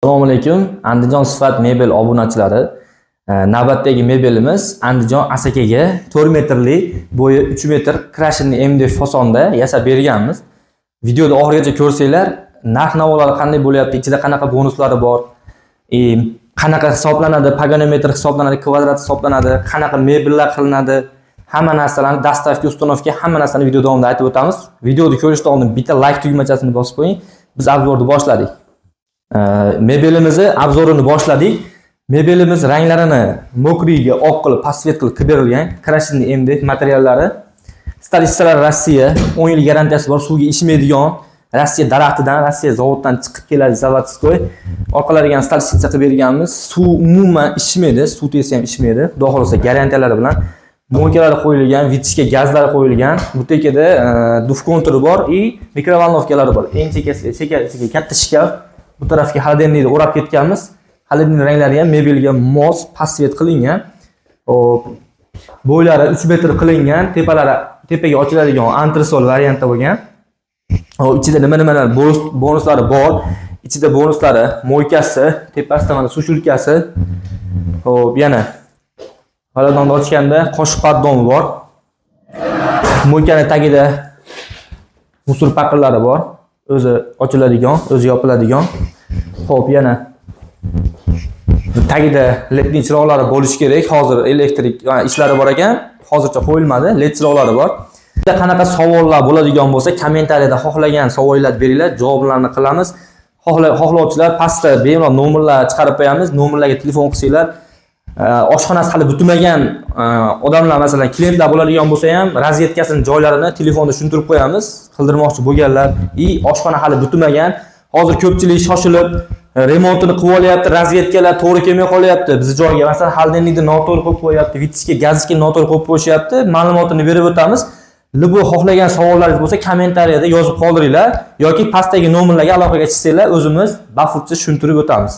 Assalomu alaykum, Andijon Sifat mebel obunachilari. Navbatdagi mebelimiz Andijon Asakaga 4 metrli, bo'yi 3 metr крашеный MDF fasonda yasab berganmiz. Videoda oxirigacha ko'rsanglar, narx-navolari qanday bo'lyapti, ichida qanaqa bonuslari bor, qanaqa hisoblanadi, погонометр hisoblanadi, kvadrat hisoblanadi, qanaqa mebellar qilinadi, hamma narsalarni, доставка, установка, hamma narsani video davomida aytib o'tamiz. Videoni ko'rishdan oldin bitta like tugmachasini bosib qo'ying. Biz обзор ni boshladik. Mebelimizni обзор ini boshladik. Mebelimiz ranglarini мокрый ga oq qilib, подсвет qilib qilib berilgan. Крашеный MDF materiallari. Столешница lar Rossiya, 10 yil garantiyasi bor, suvga ichmaydigan. Rossiya daraxtidan, Rossiya zavoddan chiqib keladi, заводской. Orqalariga ham столешница qilib berganmiz. Suv umuman ichmaydi, suv tegsa ham ichmaydi. Xudo xohlasa, garantiyalari bilan. Мойка lari qo'yilgan, вытяжка gazlari qo'yilgan. Bu tekada двухконтур i bor и микроволновка lari bor. Eng chekkasi, chekkasiga katta shkaf. Bu tarafga холодильник ni o'rab ketganmiz. Холодильник ranglari ham mebelga mos, подсвет qilingan. Hop. Bo'ylari 3 metr qilingan, tepalari tepaga ochiladigan antresol variantda bo'lgan. Hop, ichida nima nimalar bonuslari bor. Ichida bonuslari, мойка si, tepasida mana сушилка si. Hop, yana xonadonni ochganda qoshiq поддон i bor. Мойка ni tagida мусор paqirlari bor. O'zi ochiladigan, o'zi yopiladigan. Xo'p, yana tagida ledli chiroqlari bo'lishi kerak. Hozir elektrik ishlari bor ekan, hozircha qo'yilmadi. LED chiroqlari bor. Qanaqa savollar bo'ladigan bo'lsa, kommentariyada xohlagan savollarni beringlar, javoblarni qilamiz. Xohlovchilar pastda bemalol nomerlar chiqarib qo'yamiz. Nomerlarga telefon qilsanglar, oshxonasi hali bitmagan odamlar, masalan, klientlar bo'ladigan bo'lsa ham, rozetkasini joylarini telefonda tushuntirib qo'yamiz. Qildirmoqchi bo'lganlar и oshxona hali bitmagan. Hozir ko'pchilik shoshilib remontini qilib olyapti, rozetkalar to'g'ri kelmay qolyapti. Bizni joyga, masalan, холодильник ni noto'g'ri qo'yib qo'yapti, вытяжка gazga noto'g'ri qo'yib qo'yishyapti. Ma'lumotini berib o'tamiz. Любой xohlagan savollaringiz bo'lsa, kommentariyada yozib qoldiringlar yoki pastdagi nomerlarga aloqaga chiqsanglar, o'zimiz bafurja tushuntirib o'tamiz.